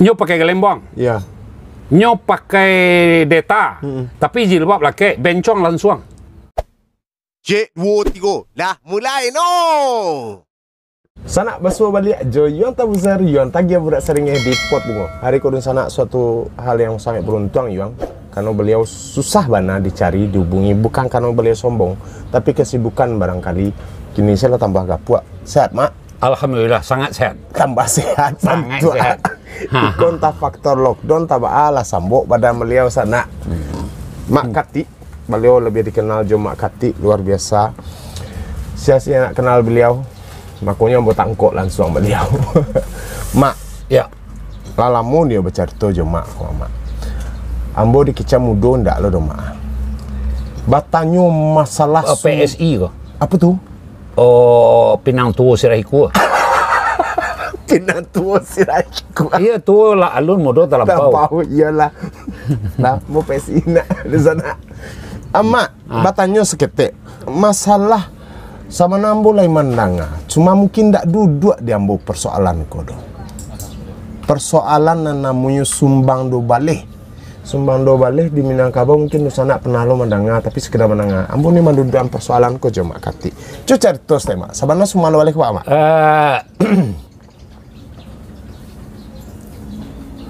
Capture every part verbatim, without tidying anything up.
Nyo pakai galembong. Ya. Nyo pakai deta. Mm-mm. Tapi jilbab lakek, bencong lansuang. Cek, duo, tigo. Lah, mulai, no! Sanak basuo baliak jo Yuang Tabuzar, Yuang Tagiah Burak Saringeh di Pot Bungo. Hari ko dunsanak suatu hal yang sangat beruntuang, Yuang, karano baliau susah bana dicari, dihubungi, bukan karano baliau sombong, tapi kesibukan barangkali. Kini saya lah tambah gapuak. Sehat, Mak? Alhamdulillah, sangat sehat. Tambah sehat, sangat bantuak. Sehat. Iko antah faktor lockdown, tabaa lah sambok badan baliau sanak. Hmm. Mak Katik, baliau lebih dikenal jo Mak Katik, luar biasa. Sia-sia nak kenal baliau, makonyo ambo tangkok lansuang baliau. Mak, ya, lah lamo nio bacarito jo Mak, Mak. Ambo dikecam mudo ndak lo doh, Mak. Batanyo masalah Oh, su- P S I ko? Apa tu? Oh, pinang tuo sirah ikua. Pinang tuo sirah ikua. Iya, tuo lah alun, mudo talampau. Talampau, iyolah. Lah, mau P S I nak di sana. Amak, Ah. batanyo saketek. Masalah sabana ambo lai mandanga. Cuma mungkin ndak duduak di ambo persoalan ko doh. Persoalan nan namonyo sumbang do baleh. Sumbang do baleh di Minangkabau, mungkin dunsanak pernah lo mandanga, tapi sekedar mandanga. Ambo ni manduduakan persoalan ko jo Mak Katik. Cu carito saketek, Mak. Sabana sumbang do baleh ko, Mak? Eh,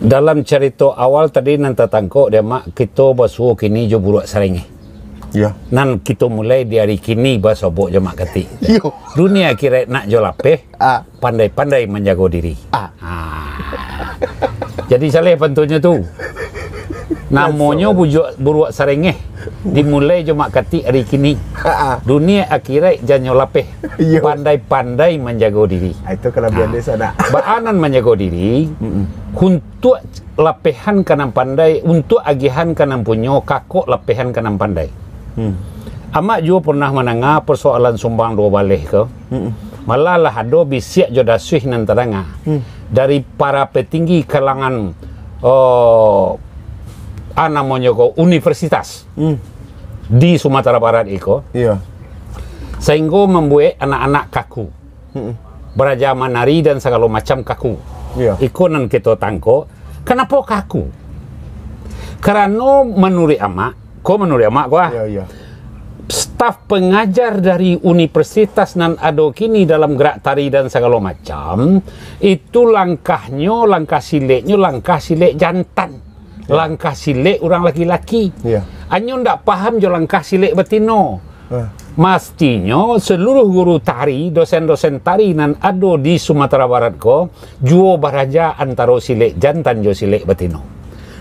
dalam carito awal tadi nan tatangkok dek Mak, kito basuo kini jo Burak Saringeh. Ya. Nan kito mulai di ari kini basobok jo Mak Katik. Yo. Dunia akhirat nak jo lapeh, Ah. pandai-pandai manjago diri. Ah. Ah. Jadi saleh pantunnyo tu. Namonyo Bujuak Buruak Sarengeh dimulai jo Mak Katik ari kini. Ah, ah. Dunia akhirat jan nyo lapeh. Iyo. Pandai-pandai manjago diri. Ah, itu kalabihan Ah. desa nak. Baa nan manjago diri, Mm-mm. untuak lapehan ka nan pandai, untuak agiahan ka nan punyo, kakok lapehan ka nan pandai. Hmm. Amak juo pernah mandanga persoalan sumbang duo baleh ko. Mm-mm. Malah lah ado bisiak jo dasuih nan tadanga Hmm. dari para petinggi kalangan, oh, a namonyo ko, universitas Hmm. di Sumatera Barat iko. Iya. Sahinggo mambuek anak-anak kaku. Mm-mm. Baraja manari dan sagalo macam kaku. Iya. Iko nan kito tangkok, kanapo kaku? Karano manuruik amak, ko manuruik amak ko ah, Iya, iya. staf pangajar dari universitas nan ado kini dalam gerak tari dan sagalo macam, itu langkahnyo, langkah sileknyo, langkah silek jantan. Iya. Langkah silek urang laki-laki. Iya. Anyo ndak paham jo langkah silek batino. Ah. Mastinyo, seluruh guru tari, dosen-dosen tari nan ado di Sumatera Barat ko, juo baraja antaro silek jantan jo silek batino.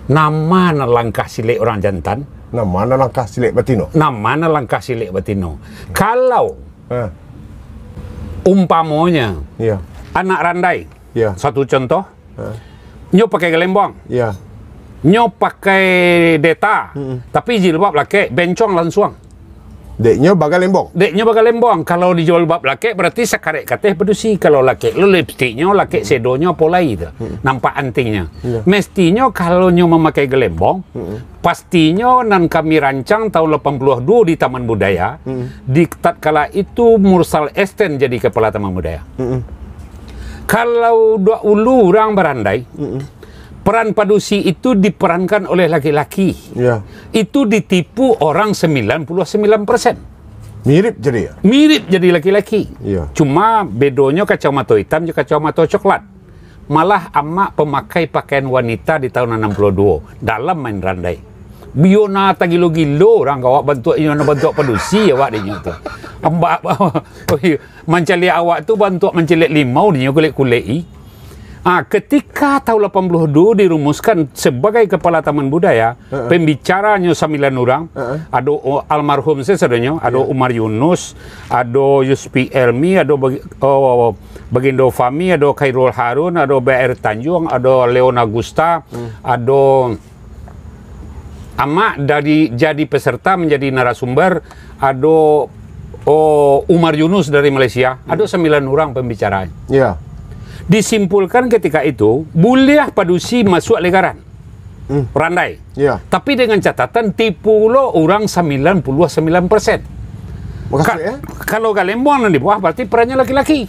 Nama nan langkah silek urang jantan? Nama nan langkah silek batino? Nama nan langkah silek batino? Kalau Ah. umpamonya Iya. anak randai, Iya. satu contoh, Ah. nyo pakai galembong. Iya. Nyo pakai deta, Mm-mm. tapi jilbab lakek, bencong lansuang. Dek nyo bagalembong. Dek nyo bagalembong. Kalau di jilbab lakek, berarti sakarek kateh padusi. Kalau lakek lo lipstiknyo, lakek sedonyo, apo lai tu. Mm-mm. Nampak antingnyo. Iya. Mestinyo kalau nyo mamakai galembong, Mm-mm. pastinyo nan kami rancang tahun lapan puluah duo di Taman Budaya, Mm-mm. di tatkala itu Mursal Esten jadi kepala Taman Budaya. Mm-mm. Kalau dahulu urang barandai, Mm-mm. peran padusi itu diperankan oleh laki-laki. Ya. Itu ditipu orang sembilan puluh sembilan persen. Mirip jadi ya? Mirip jadi laki-laki. Ya. Cuma bedonyo kacamato itam jo kacamato coklat. Malah amak pamakai pakaian wanita di tahun anam puluah duo dalam main randai. Biona tagilo-gilo urang ka awak bantuak inyo, bantuak padusi awak dek inyo tu. Amba-, mancaliak awak tu bantuak mancaliak limau dek inyo kulek-kulek i. Ah, ketika tahun lapan puluah duo dirumuskan sebagai kepala Taman Budaya, Heeh. pembicaranyo sambilan urang, Heeh. ado, oh, almarhum sasadonyo, ado Iya. Umar Yunus, ado Yuspi Elmi, ado Bag-, oh, Bagindo Fahmi, ado Khairul Harun, ado B R Tanjuang, ado Leon Agusta, Hmm. ado Amak dari jadi peserta menjadi narasumber, ado, oh, Umar Yunus dari Malaysia, ado Hmm. sambilan urang pembicara. Ya. Disimpulkan ketika itu, buliah padusi masuak legaran. Hmm. Randai. Ya. Tapi dengan catatan, tipu lo urang sambilan puluah sambilan persen. Maksud, Ka-, ya? Kalau galembong nan di bawah, berarti perannya laki-laki.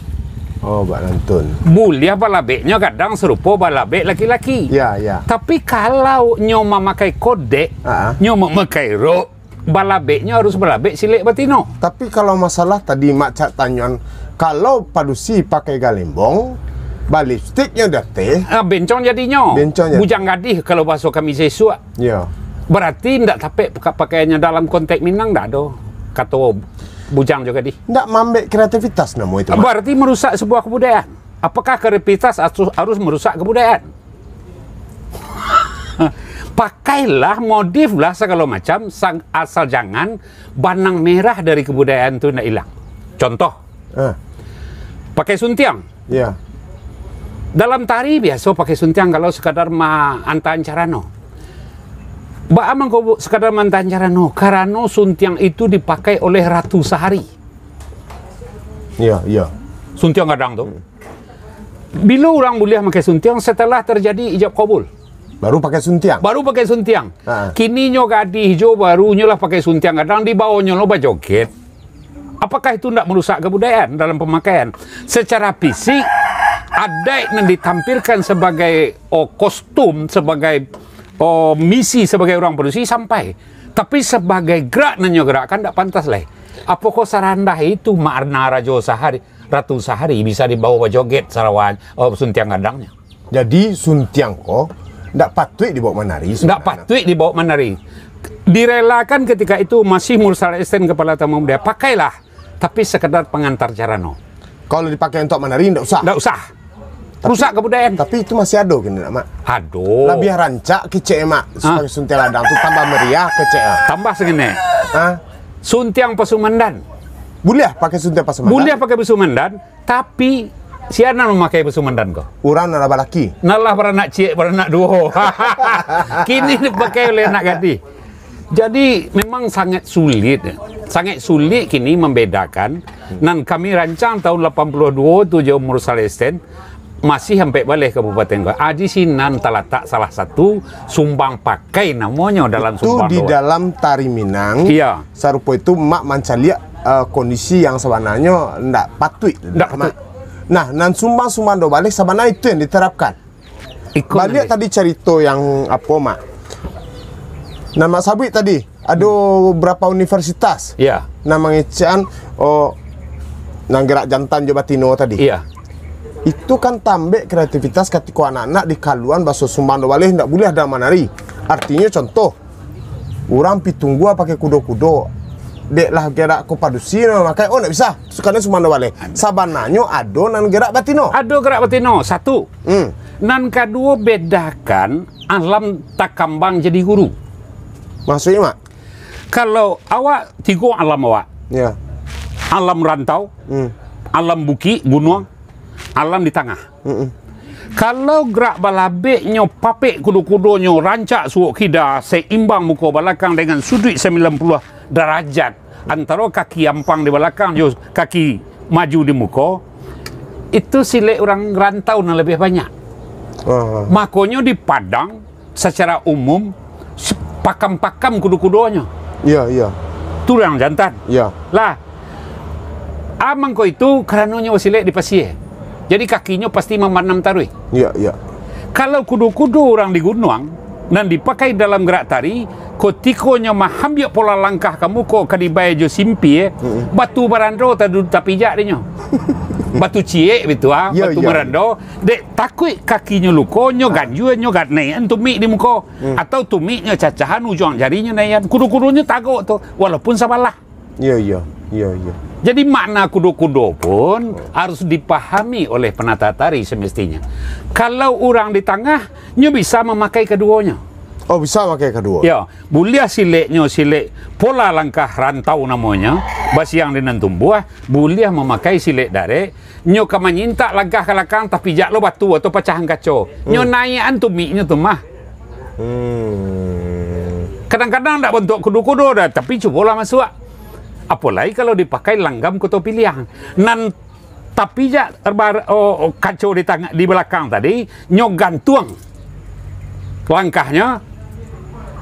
Oh, bak nantun. Buliah balabeknyo gadang sarupo balabek laki-laki. Ya, ya. Tapi kalau nyo mamakai kodek, Ah, ah. nyo mamakai rok, balabeknyo harus balabek silek batino. Tapi kalau masalah tadi Mak Cak tanyoan, kalau padusi pakai galembong, balipstiknyo di ateh, Ah, bencong jadinyo. Bencong jadi. Bujang gadih kalau bahaso kami sisuak. Ya. Berarti ndak tapek paka-, pakaiannyo dalam konteks Minang, ndak ado kato bujang jo gadih. Ndak maambek kreativitas namo itu, Mak. Berarti merusak sebuah kebudayaan. Apakah kreativitas asu-, harus merusak kebudayaan? Pakailah, modiflah segalo macam, sang-, asal jangan banang merah dari kebudayaan tu ndak ilang. Contoh, Ah. pakai suntiang. Ya. Dalam tari biaso pakai suntiang kalau sekadar maantaan carano. Baa mangko bu-, sekadar maantaan carano? Karano suntiang itu dipakai oleh Ratu Sahari. Ya, ya. Suntiang gadang tu. Bilo urang buliah makai suntiang? Setelah terjadi ijab kabul. Baru pakai suntiang? Baru pakai suntiang. Ha. Kini nyo gadih jo, baru nyo lah pakai suntiang gadang, dibaonyo lo bajoget. Apakah itu ndak merusak kebudayaan dalam pemakaian? Secara fisik, adaik nan ditampilkan sebagai, oh, kostum, sebagai, oh, misi sebagai urang padusi sampai. Tapi sebagai gerak nan nyo gerakkan ndak pantas lai. Apokoh sarandah itu makna Rajo Sahari, Ratu Sahari bisa dibawa bajoget sarawa, oh, suntiang gadangnyo? Jadi, suntiang ko ndak patuik dibawa manari Ndak sabananyo. patuik dibawa manari. Direlakan ketika itu masih Mursal Esten kepala tamu muda, pakailah, tapi sekedar pengantar carano. Kalau dipakai untuk manari, ndak usah? Ndak usah. Tapi Rusak kebudayaan. Tapi itu masih ado kini, Mak? Ado. Labiah rancak kecek, Mak. Hah? Supaya suntiang gadang tu tambah meriah kecek, ah. Tambah segini. Hah? Suntiang pasumandan. Buliah pakai suntiang pasumandan? Buliah pakai pasumandan. Tapi, sia nan mamakai pasumandan ko? Urang nan lah balaki. Nan lah baranak ciek, baranak duo. Kini dipakai oleh anak gadih. Jadi, memang sangat sulit. Sangat sulit kini membedakan. Nan kami rancang tahun lapan puluh duo tu jo Mursal Esten, masih ampek baleh kabupaten ko. Ah, di sinan talatak salah satu sumbang pakai namonyo dalam Itu sumbang di doa. dalam tari Minang. Iya. Sarupo itu, Mak mancaliak, eh, kondisi yang sabananyo ndak patuik, Ndak Mak. patuik. Nah, nan sumbang-sumbang doa baleh sabananyo itu yang diterapkan. Iko Baliak nan tadi carito yang apo, Mak? Nan Mak sabuik tadi, ado berapa universitas? Iya. Nan mangecekan, oh, nan gerak jantan jo batino tadi. Iya. Itu kan tambek kreativitas katiko anak-anak dikaluan baso sumbang doa baleh, ndak buliah dalam manari. Artinyo contoh, Urang pi tunggua pakai kudo-kudo. Dek lah gerak ko padusi nan mamakai, oh, ndak bisa. Sukano sumbang doa baleh. Sabananyo ado nan gerak batino. Ado gerak batino, satu. Hmm. Nan kaduo, bedakan alam takambang jadi guru. Maksudnyo, Mak? Kalau awak, tigo alam awak. Ya. Alam rantau, Hmm. alam bukik, gunuang, alam di tangah. Mm-mm. Kalau gerak balabeknyo papek kudo-kudonyo rancak suok kida, seimbang muko balakang dengan suduik sambilan puluah darajat antaro kaki ampang di balakang jo kaki maju di muko, itu silek urang rantau nan labiah banyak. Ah. Makonyo di Padang, secara umum, se-, pakam-pakam kudo-kudonyo. Iya, iya. Tu urang jantan. Iya. Lah, amang ko itu karano nyo basilek di pasie. Jadi kakinyo pasti mamanam taruih. Iya, iya. Kalau kudo-kudo urang di gunuang, nan dipakai dalam gerak tari, kotiko nyo mahambiak pola langkah ka muko ka dibayia jo simpie, Mm-mm. batu barando tadu-, tapijak dinyo. Batu ciek bitu, ah, Iya, batu iya. barando, Dek takuik kakinyo luko, nyo Ah. ganjua, nyo ga-, naiakan tumik di muko. Hmm. Atau tumiknyo cacahan, ujuang jarinyo naiakan. Kudo-kudonyo tagok tu, walaupun sabalah. Iyo, iyo. Iyo, iyo. Jadi, makna kudo-kudo pun Oh. harus dipahami oleh penata tari semestinya. Kalau urang di tangah, nyo bisa mamakai kaduonyo. Oh, bisa mamakai kaduo? Yo, buliah sileknyo silek pola langkah rantau namonyo, basiang di nan tumbuah, buliah mamakai silek darek, nyo ka manyintak langkah ka lakang, tapijak lo batu atau pacahan kaco. Nyo Hmm. naiakan tumiknyo tu mah. Hmm. Kadang-kadang ndak bantuak kudo-kudo doh, tapi cubolah masuak. Apo lai kalau dipakai langgam koto piliang. Nan tapijak bar-, oh, oh, kaco di tang-, di balakang tadi, nyo gantuang langkahnyo,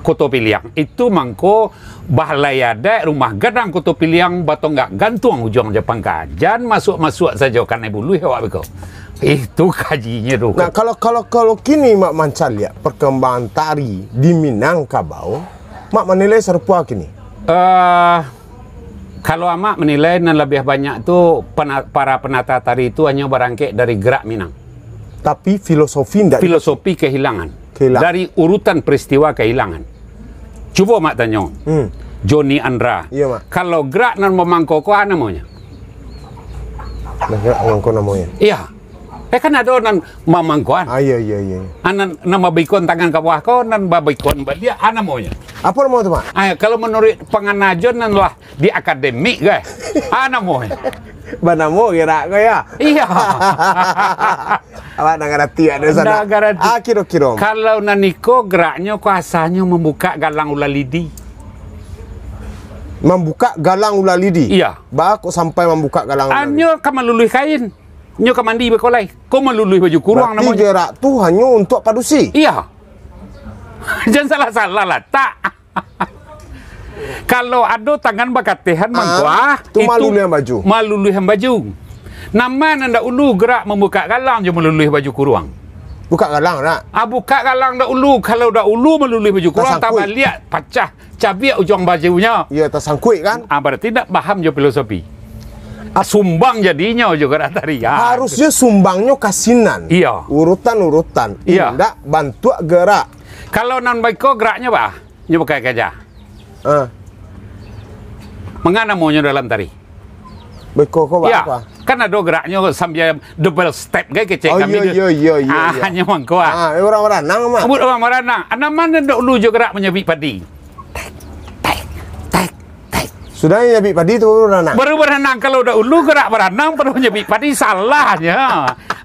Koto Piliang. Itu mangko balai adaik Rumah Gadang Koto Piliang batonggak gantuang ujuang jo pangka. Jan masuak-masuak sajo kanai buluih awak beko. Itu kajinyo tu. Nah, kalau, kalau, kalau kini Mak mancaliak perkembangan tari di Minangkabau, Mak manilai sarupo kini? Eh, kalau Amak manilai, nan labiah banyak tu pena-, para penata tari tu hanyo barangkek dari gerak Minang. Tapi filosofi ndak. Filosofi kehilangan. Kehilangan. Dari urutan peristiwa kehilangan. Cubo Mak tanyo. Hmm. Joni Andra. Iyo, Mak. Kalau gerak nan mamangko ko, a namonyo? Nah, gerak mamangko namonyo. Iya. Eh, kan ado nan mamangkoan. Ah, iya, iya, iya. Ah, nan, nan babikon tangan ka bawah ko, nan babikon baliak, a namonyo? Apo namo tu, Mak? Ah, kalau manuruik pangana jo nan lah di akademik, kan? A namonyo? Banamo gerak ko, ya? Iya. Awak ndak ngarati ado sanak. Ndak ngarati. Ah, kiro-kiro. Kalau nan iko geraknyo ko asanyo mambukak galang ulalidi. Mambukak galang ulalidi? Iya. Baa kok sampai mambukak galang ulalidi? Anyo ka maluluih kain. Nyo ka mandi beko lai. Ko maluluih baju kuruang namonyo. Berarti gerak tu hanyo untuak padusi? Iya. Jan salah-salah latak. Kalau ado tangan bakatihan, ah, mangko, ah, tu itu maluluihan baju. Maluluihan baju. Nan ma nan dahulu gerak mambukak galang jo maluluih baju kuruang? Bukak galang, nak. Ah, bukak galang dahulu. Kalau dahulu maluluih baju kuruang, tasangkuik. Tabaliak, pacah, cabiak ujuang bajunyo. Iya, tasangkuik, kan? Ah, berarti ndak paham jo filosofi. Ah, sumbang jadinyo jo gerak tari, ah. Harusnyo sumbangnyo ka sinan. Iya. Urutan-urutan. Iya. Indak bantuak gerak. Kalau nan baiko geraknyo, bah? Nyo pakai kaja. Ah. Manga namonyo dalam tari? Beko ko, ya, apa? Kan ado geraknyo sambia double step gai kecek. Oh, kami iyo, tu. Iyo, iyo, iyo, ah, iyo. Hanyo mangko, ah. Ah, urang baranang, Mak. Buat urang baranang. Anak mana dok lu jo gerak manyabik padi? Tek, tek, tek, tek. Sudah nyabik padi tu baru baranang. Baru baranang, kalau dahulu gerak baranang, baru nyabik padi, salahnyo.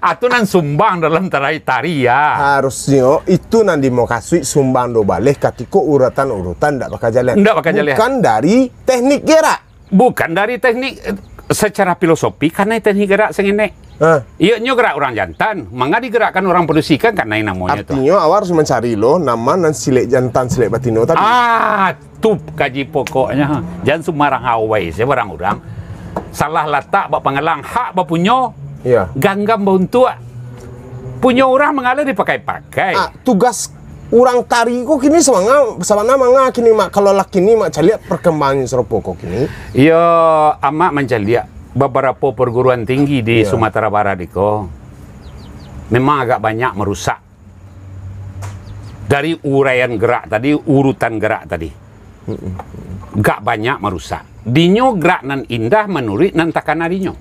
Ah, tu nan sumbang dalam tarai tari, ya. Harusnyo itu nan dimukasuik sumbang do baleh katiko urutan-urutan ndak bakajalehan. Ndak bakajalehan. Bukan dari teknik gerak. Bukan dari teknik, eh, secara filosofi, kanai teknik gerak sangenek. Ah. Iyo, nyo gerak urang jantan, manga digerakkan urang padusi, kan kanai namonyo tu. Artinyo, awak harus mancari lo nama nan silek jantan, silek batino tadi. Ah, tu kaji pokoknyo. Jan sumbarang awai se barang urang. Salah latak bak pangalang, hak bapunyo, iya, ganggam bauntuak. Punyo urang manga lai dipakai-pakai. Ah, tugas urang tari ko kini sabana, sabana manga kini, Mak, kalau lah kini Mak caliak perkembangan sarupo ko kini? Iyo, Amak mancaliak babarapo perguruan tinggi di, iya, Sumatera Barat iko memang agak banyak marusak. Dari uraian gerak tadi, urutan gerak tadi. Mm-mm. Gak banyak marusak. Dinyo gerak nan indah manuruik nan takana dinyo.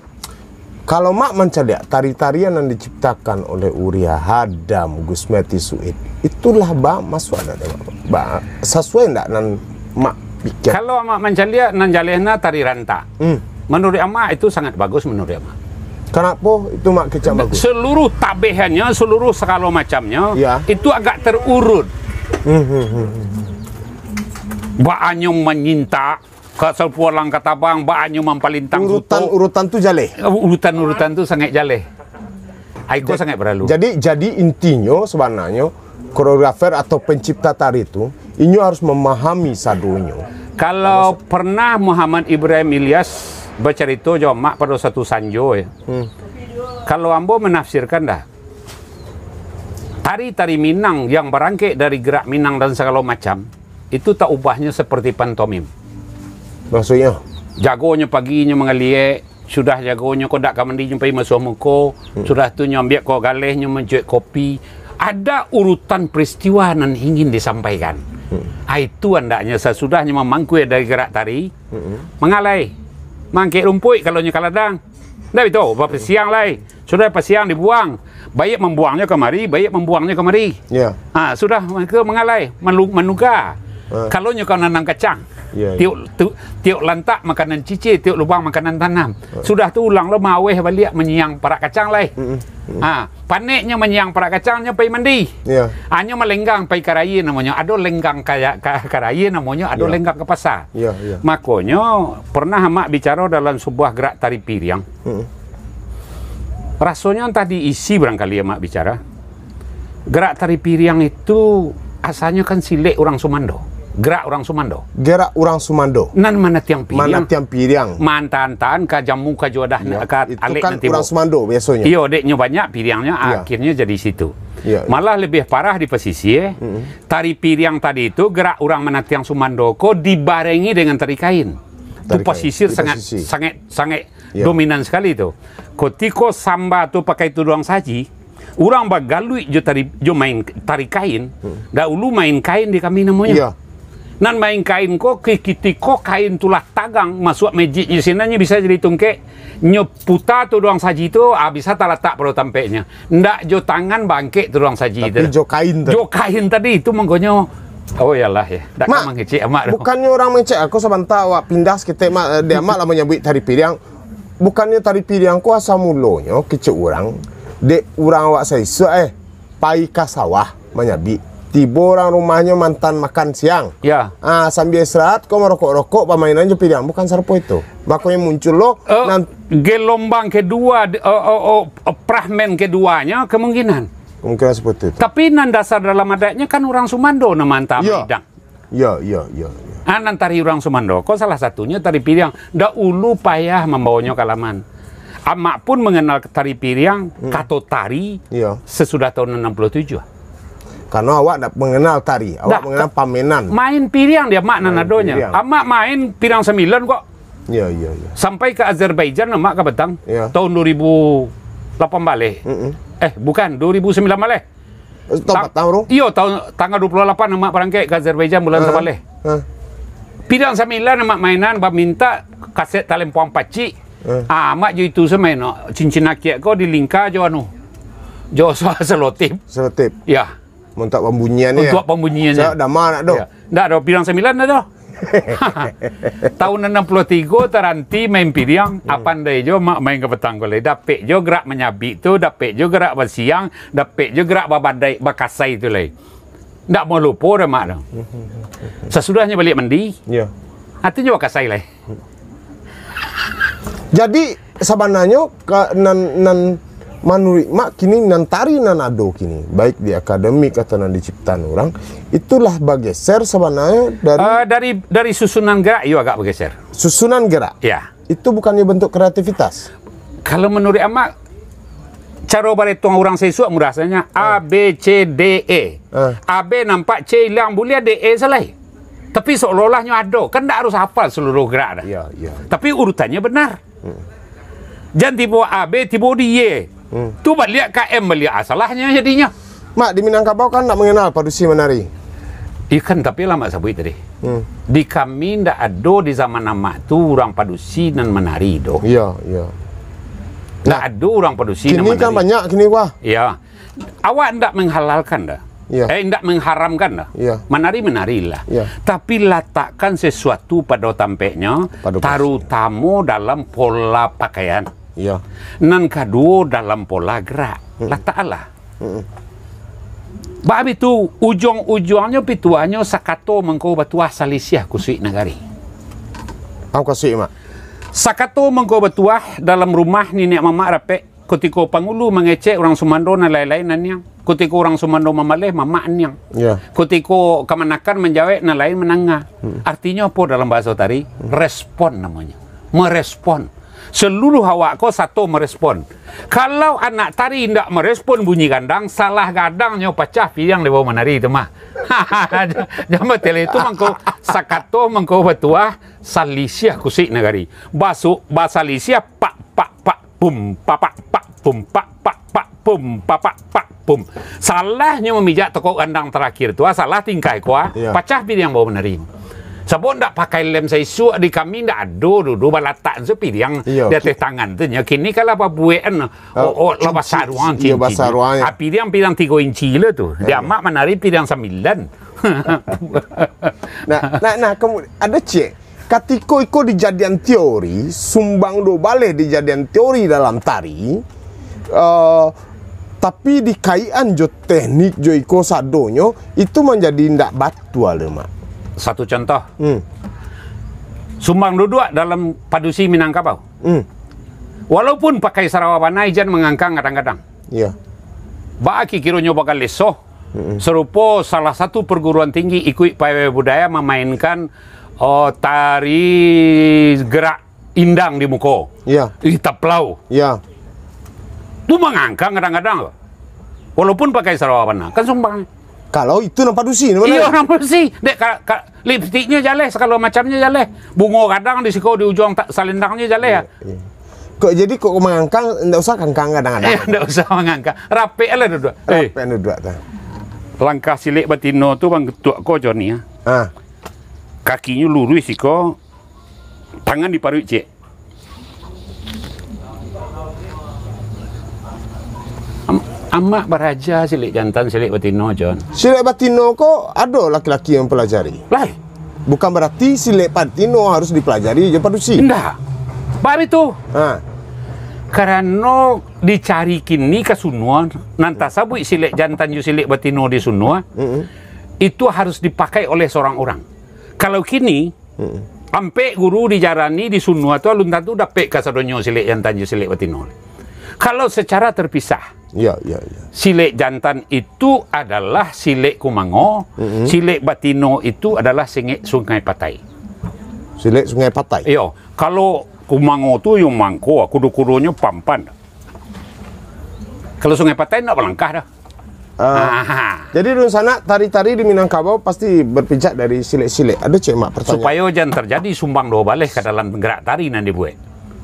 Kalau Mak mancaliak tari-tarian nan diciptakan oleh Uria Hadam, Gus Meti Suid, itulah ba masuak ndak, Mak? Ba, sasuai ndak nan Mak pikir? Kalau Mak mancaliak nan jalehna tari rantak. Hmm. Manuruik Amak itu sangat bagus manuruik Amak. Kanapo itu Mak kecek bagus? Seluruh tabehannyo, seluruh sagalo macamnyo, ya, itu agak terurut. Hmm, hmm, hmm, hmm. Baanyo manyintak, ka sapulang ka tabang, baanyo mampalintang. Urutan, suto. Urutan tu jaleh? Urutan-urutan tu sangaik jaleh. Ai ko sangaik paralu. Jadi, jadi intinyo sabananyo koreografer atau pencipta tari tu, inyo harus mamahami sadonyo. Kalau pernah Muhammad Ibrahim Ilyas bacarito jo Amak pado satu sanjo, ya. Hmm. Kalau ambo manafsirkan dah, tari-tari Minang yang barangkek dari gerak Minang dan sagalo macam, itu tak ubahnyo seperti pantomim. Maksudnyo? Jagonyo pagi nyo mangaliek, sudah jagonyo ko dak ka mandi nyo pai masuah muko, hmm, sudah tu nyo ambiak ko galeh nyo mancuek kopi. Ada urutan peristiwa nan ingin disampaikan. Hmm. Ah, itu andaknyo sasudahnyo mamangkui dari gerak tari, hmm, manga lai, mangkek rumpuik kalau nyo ka ladang. Ndak itu, bapasiang lai. Sudah pasiang dibuang. Baiak mambuangnyo kamari, baiak mambuangnyo kamari. Ya. Ha, sudah mangko manga lai, malu-, manuka. Ha. Kalau nyo ka nanam kacang, ya, ya, tiok tu, tiok lantak makanan cicir, tiok lubang makanan tanam. Ha. Sudah tu ulang lo maweh baliak manyiang parak kacang lai. Mm-mm. Mm-mm. Ha, paneknyo manyiang parak kacang, nyo pai mandi. Ya. Ha, nyo malenggang pai ka raya namonyo. Ado lenggang ka, ka, ka raya namonyo, ado, ya, lenggang ka pasa. Ya, ya. Makonyo, pernah Amak bicaro dalam sabuah gerak tari piriang. Mm-mm. Rasonyo antah di isi barangkali Amak bicara. Gerak tari piriang itu Asalnyo kan silek urang sumando, gerak urang sumando. Gerak urang sumando. Nan manatiang piriang. Manatiang piriang. Maanta-antaan ka jamu, ka juadah, Iyo, ka itu alek kan nan tibo. Urang sumando biasonyo. Iyo, dek nyo banyak piriangnyo, Iyo. akhirnyo jadi situ. Iyo, iyo. Malah lebih parah di pasisia, Mm-mm. tari piriang tadi tu, gerak urang manatiang sumando ko dibarengi dengan tari kain. Tu Tari kain. Pasisia Di sangat, pasisia. sangat, sangat Iyo. dominan sakali tu. Kutiko samba tu pakai tuduang saji, urang bagaluik jo tari, jo main tari kain, Hmm. dahulu main kain di kami namonyo. Iyo. Nan main kain ko, ki-, kitiko kain tu lah tagang, masuak magic di sinan, nyo bisa jadi tungkek, nyo puta tuduang saji tu, ah, bisa talatak pado tampeknyo. Ndak jo tangan bangkek tuduang saji Tapi tu. jo kain tu. Jo kain tadi tu mangkonyo, oh, iyolah, yo. Ndak ka Mak, mangecek amak tu. bukannyo urang mangecek, aku sabanta awak pindah saketek, Mak, di amak lah manyabuik tari piriang. Bukannyo tari piriang ko asa mulonyo kecek urang, dek urang awak saisuak, eh, pai ka sawah manyabik. Tibo urang rumahnyo mantan makan siang. Ya. Ah, sambia istirahat, ko marokok-rokok, bamainan jo piriang. Bukan sarupo itu. Makonyo muncul lo, Eh, nan gelombang kedua, de-, oh, oh, oh, pramen keduanyo kemungkinan. Kemungkinan seperti itu. Tapi nan dasar dalam adatnyo kan urang sumando nan maanta Iya. maidang. Iyo, iyo, iyo, iyo. Ah, nan tari urang sumando ko salah satunyo tari piriang. Dahulu payah mambawonyo ka laman. Amak pun manganal tari piriang, Hmm. kato tari, Iyo. sasudah tahun anam puluah tujuah. Karano awak ndak manganal tari, awak Dah, manganal pamenan. main piriang di amak nan Main adonyo. piriang. Amak main piriang sambilan kok. Iyo, iyo, iyo. Sampai ka Azerbaijan amak ka Batang Iyo. tahun dua ribu lapan baleh. Mm-mm. Eh, bukan, dua ribu sambilan baleh. Tahun Tang-, patang, bro. iyo, tahun, tanggal dua puluh lapan amak barangkek ka Azerbaijan bulan Ah, Sabaleh. ah. Piriang sambilan amak mainan, bamintak kaset Talempong Pacik. Ah. Ah, amak jo itu samain, no. Cincin Akiak ko dilingka jo anu, jo so-, selotip. Selotip. Ya. Untuk pambunyian, ya. Untuk pambunyiannya. Sa-, dama nak tu. Ya. Ndak ado, piriang sambilan dah tu. Tahun anam puluah tigo taranti main piriang, Hmm. ah, pandai jo mak main ka Batang ko lai. Dapek jo gerak manyabik tu, dapek jo gerak basiang, dapek jo gerak babadai, bakasai tu lai. Ndak mau lupo dah mak tu. Hmm. Sasudahnyo baliak mandi, Ya. atinyo bakasai lai. Jadi, sabananyo, ka-, nan, nan manuruik mak kini, nan tari nan ado kini, baik di akademik atau nan diciptaan urang, itulah bageser sabananyo dari Eh, dari, dari susunan gerak, iyo agak bageser. Susunan gerak? Ya. Itu bukannyo bentuk kreativitas? Kalau manuruik amak, caro barituang urang saisuak mudah sajo. Ah. A, B, C, D, E. Ah. A, B nampak, C ilang, buliah D, E salai. Tapi seolah-olah nyo ado, kan ndak harus hafal seluruh gerak dah. Ya, ya. Tapi urutannyo benar. Hmm. Jan tibo A, B, tibo di Y. Hmm. Tu baliak ka M baliak, ah, salahnyo jadinyo. Mak, di Minangkabau kan ndak manganal padusi manari. Iyo kan, tapi lah mak sabuik tadi. Hmm. Di kami ndak ado di zaman amak tu urang padusi nan manari doh. Iyo, iyo. Ndak Nah, ado urang padusi nan manari. Kini kan banyak kini, wah. Iyo. Awak ndak menghalalkan dah. Iya. Eh, ndak mengharamkan dah. Iya. Manari, manarilah. Iya. Tapi latakkan sesuatu pado tampeknyo, Pado porsinyo. tarutamo dalam pola pakaian. Iya. Nan kaduo, dalam pola gerak. Mm-mm. Lataklah. Mm-mm. Bak itu, ujuang-ujuangnyo pituahnyo sakato mangko batuah, salisiah kusuik nagari. Au kusuik, Mak? Sakato mangko batuah dalam rumah niniak mamak rapek, kutiko pangulu mangecek urang sumando nan lain-lain nan niang. Kutiko urang sumando mambaleh, mamak niang. Ya. Kutiko kamanakan manjawek, nan lain mananga. Hmm. Artinyo apo dalam bahaso tadi? Hmm. Respon namonyo. Merespon. Seluruh awak ko sato merespon. Kalau anak tari indak merespon bunyi gandang, salah gadangnyo pacah piriang di bawah manari tu mah. Jamba tele tu mangko sakato mangko batuah, salisiah kusuik nagari. Basuk, basalisiah, pak, pak, pak, pum, papak, pak, pum, pak, pak, pak, pum, papak, pak, pum. Salahnyo mamijak tokok gandang tarakhir tu, ah, salah tingkah ko, ah, Iya. pacah piriang bawah manari. Sabab ndak pakai lem saisuak, di kami ndak ado dudu balatak se piriang Iya, di ateh ki- tangan tu nyo. Kini kalau babuekan, Ah, oh, oh, lah inci, basaruang iya, cincin. basaruang, ya. Ah, piriang-piriang tigo inci lo tu. Di Iya. amak manari piriang sambilan. Nah, nah, nah, kamu ada cek. Katiko iko dijadian teori, sumbang duo baleh dijadian teori dalam tari, eh, tapi dikaikan jo teknik jo iko sadonyo, itu manjadi indak batua le, Mak. Satu contoh. Hmm. Sumbang duduak dalam padusi Minangkabau. Hmm. Walaupun pakai sarawa banai, jan mangangkang gadang-gadang. Iya. Baa kikironyo bakal lesoh, Mm-mm. Sarupo salah satu perguruan tinggi ikuik pawai budaya mamainkan, oh, tari gerak indang di muko. Iya. Di taplau. Iya. Tu mangangkang kadang-kadang. Walaupun pakai sarawa bana, kan sumbang. Kalau itu nan padusi, nan Iyo, mana? Nan padusi. Dek, ka, ka, lipstiknyo jaleh, sagalo macamnyo jaleh. Bungo gadang di siko, di ujuang ta-, salendangnyo jaleh, ya. Iya, iya. Kok jadi kok mangangkang, ndak usah kangkang kadang-kadang. Iya, ndak usah mangangkang. Rapek lah duduak. Eh. Rapek duduak tu. Langkah silek batino tu, Bang Ketuak ko, Joni, ya. Ah. Kakinyo luruih siko, tangan di paruik ciek. Am-, amak baraja silek jantan, silek batino, Jon. Silek batino ko ado laki-laki yang pelajari. Lai. Bukan berarti silek batino harus dipelajari jo padusi. Indak. Bari tu. Ha. Karano dicari kini ka sunua, nan tasabuik silek jantan jo silek batino di sunua, Mm-mm. itu harus dipakai oleh seorang orang. Kalau kini, Mm-mm. ampek guru dijarani di sunua tu, alun tantu dapek kasadonyo silek jantan jo silek batino. Kalau secara terpisah, Iya, iya, iya. silek jantan itu adalah silek kumango, Mm-mm. silek batino itu adalah singek Sungai Patai. Silek Sungai Patai? Iyo, kalau kumango tu yo mangko, kudo-kudonyo pampan. Kalau Sungai Patai ndak balangkah dah. Ah, Aha. jadi dunsanak, tari-tari di Minangkabau pasti berpijak dari silek-silek. Ado ciek mak pertanyaan. Supayo jan terjadi sumbang duo baleh ka dalam gerak tari nan dibuek.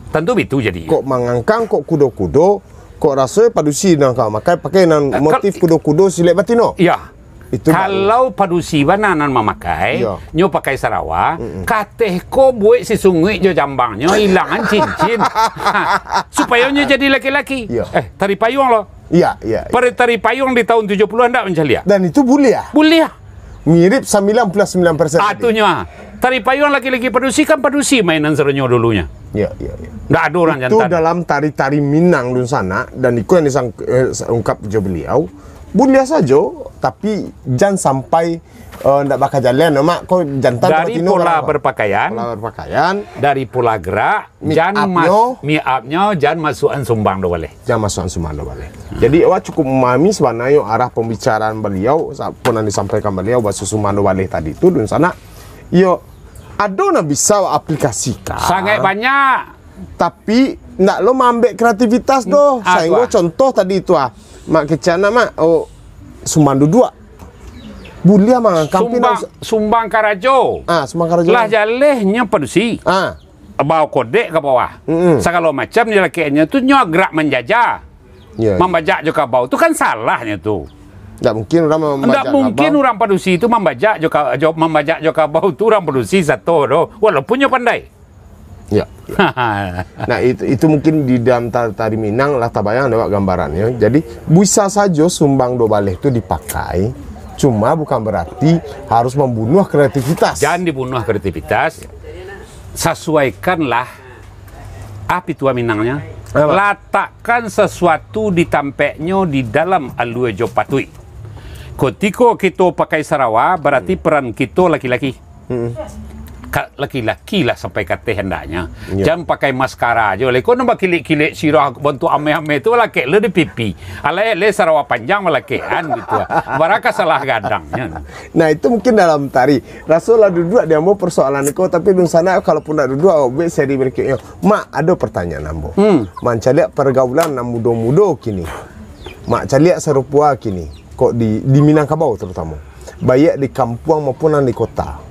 Tantu bitu jadi. Kok mangangkang, kok kudo-kudo, kok raso padusi nan ka makai, pakai nan Eh, kal- motif kudo-kudo silek batino. Iya. Itu baru. Kalau padusi bana nan mamakai, Iya. nyo pakai sarawa, Mm-mm. kateh ko buek sisunguik jo jambangnyo, ilangan cincin. Supayo nyo jadi laki-laki. Iya. Eh, tari payuang lo. Iya, iya, iya. Pada tari payuang di tahun tujuh puluhan ndak mancaliak? Dan itu buliah. Buliah. Mirip sembilan puluh sembilan persen Ah, tadi. tunyo, ah. Tari payuang laki-laki padusi kan padusi mainan serenyo dulunya. Iya, iya, iya. Ndak ado urang Itu jantan. dalam tari-tari Minang dunsanak, dan iko yang disang-, eh, ungkap jo beliau. Buliah sajo, tapi jan sampai, eh, ndak bakajalian, Mak. Ko jantan Dari batino pola berpakaian, Pola berpakaian. dari pola gerak, Make jan mas-, upnyo. make upnyo, jan masuakan sumbang duo baleh. Jan masuakan sumbang duo baleh. Hmm. Jadi, awak cukup memahami sebenarnya arah pembicaraan beliau, sa-, apa yang disampaikan beliau, bahasa sumbang duo baleh tadi tu, dunsanak. Yo, ado nan bisa awak aplikasikan. Sangat banyak. Tapi, ndak lo maambek kreativitas doh. Hmm, ah, Sahinggo tu ah. contoh tadi tu ah. Mak kecana, Mak, oh, sumbang duduak. Buliah mangangkang Sumbang, pinang. sumbang karajo. Ah, sumbang karajo. Lah jalehnyo padusi. Ah. Bao kodek ka bawah. Mm-mm. Sagalo macam dilakekannyo tu nyo gerak manjaja. Ya, ya. Mambajak jo kabau tu kan salahnyo tu. Ndak mungkin urang mambajak Ndak mungkin kabau. urang padusi tu mambajak jo ka-, jo, mambajak jo kabau tu urang padusi sato doh. Walaupun nyo pandai. Ya, ya. Nah, itu, itu mungkin di dalam ta-, tari Minang lah tabayang dek awak gambarannyo. Jadi, bisa sajo sumbang duo baleh tu dipakai, cuma bukan berarti harus mambunuah kreativitas. Jan dibunuah kreativitas, sasuaikanlah, ah, pituah Minangnyo. Apa? Latakkan sasuatu di tampeknyo di dalam alua jo patuik. Kutiko kito pakai sarawa, berarti Hmm. peran kito laki-laki. Mm-mm. Ka-, laki-laki lah sampai kateh andaknyo. Iyo. Jan pakai maskara jo lai. Ko nan bakilek-kilek sirah bantuak ameh-ameh tu, lakek lo di pipi. Alai-alai sarawa panjang balakekan gitu. Baraka salah gadangnyo. Nah, itu mungkin dalam tari. Raso lah duduak di ambo persoalan iko, tapi dunsanak, kalaupun ndak duduak, awak buek seri berikutnyo. Mak, ado pertanyaan ambo. Hmm. Mancaliak pergaulan nan mudo-mudo kini. Mak caliak sarupo kini. Kok di, di Minangkabau terutamo. Baiak di kampuang maupun nan di kota.